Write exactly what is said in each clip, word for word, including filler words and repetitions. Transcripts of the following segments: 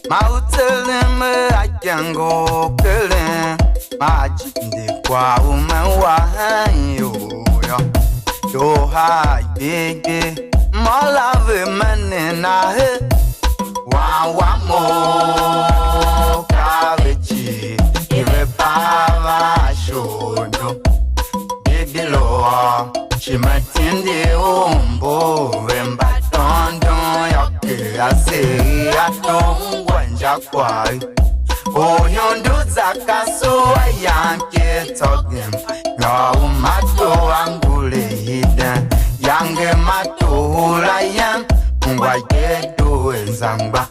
Ma u tseren me a ikango keren, ma a jinde kwagh u me wa hen ior yô. Dooha gbegbe, mô la ve menen a he. Wan wam u ka ve cii, i ve pav a shodo. Bibilo, shi me tindi u mbu ve mba dondon yô, kera se a tom ungwa injakwagh. Uhundu za kasu a yam ke tsô gem, yô, u ma doo a ngule hiden. Yange ma tuhura yam, ungwa je due zangba.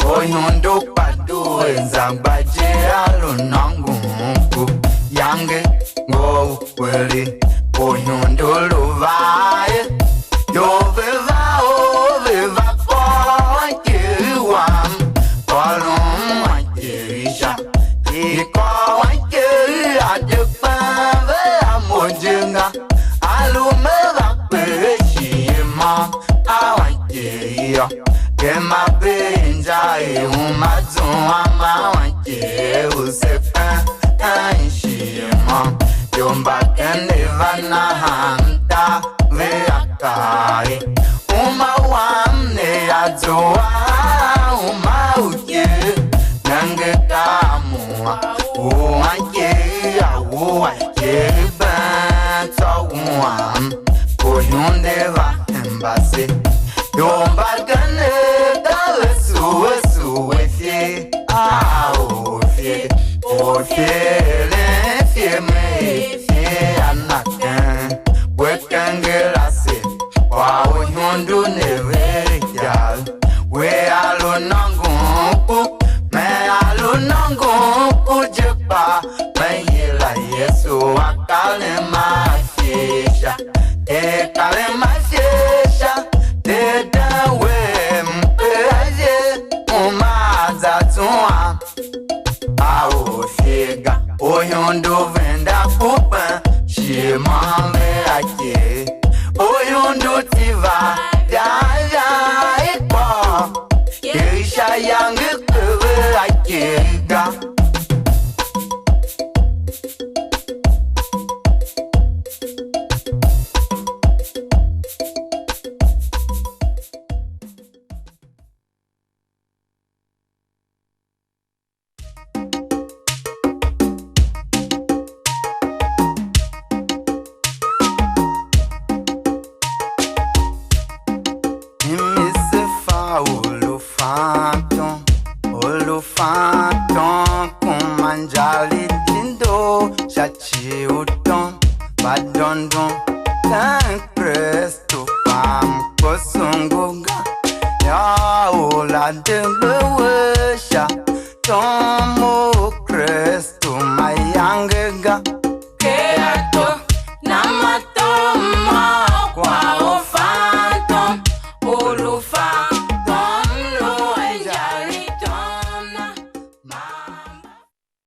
Uhundu kpa due zangba je a lu nôngon ku. Yange ngo u kwere, uhundu lu va ye. Yo ve va o, ve va kôr iker wam, kôron iker sha. I kôr iker a de kpen ve a mo je nga. A lu me va kpe shighe môm a iker yô. Gema bee inja i uma zua ma iker u se kpen hen shighe môm. Ior mbagenev va nahan ta ve a kaa er: Uma wam ne a zua a uma u iker, nenge ka a mua u angev a wua iker ben tsô wuam, uhunde va hemba se. Ior mbagenev ka ve sue sue ifer a orfie, orfie eren fie me er fie a na keng. We kenger ase, kwagh u ihundu ne ver ikyav. We a lu nôngon ku, me a lu nôngon ku je kpa, me yila Yesu a kalem a fie sha. Er kalem a fie sha, de den we mpe a ye, uma a za zuan. A orfie ga, uhundu venda kpupen, shighe môm ve a iker. Uhundu tiva vya vya i kpôô, iker sha yange kpe ve a iker ga.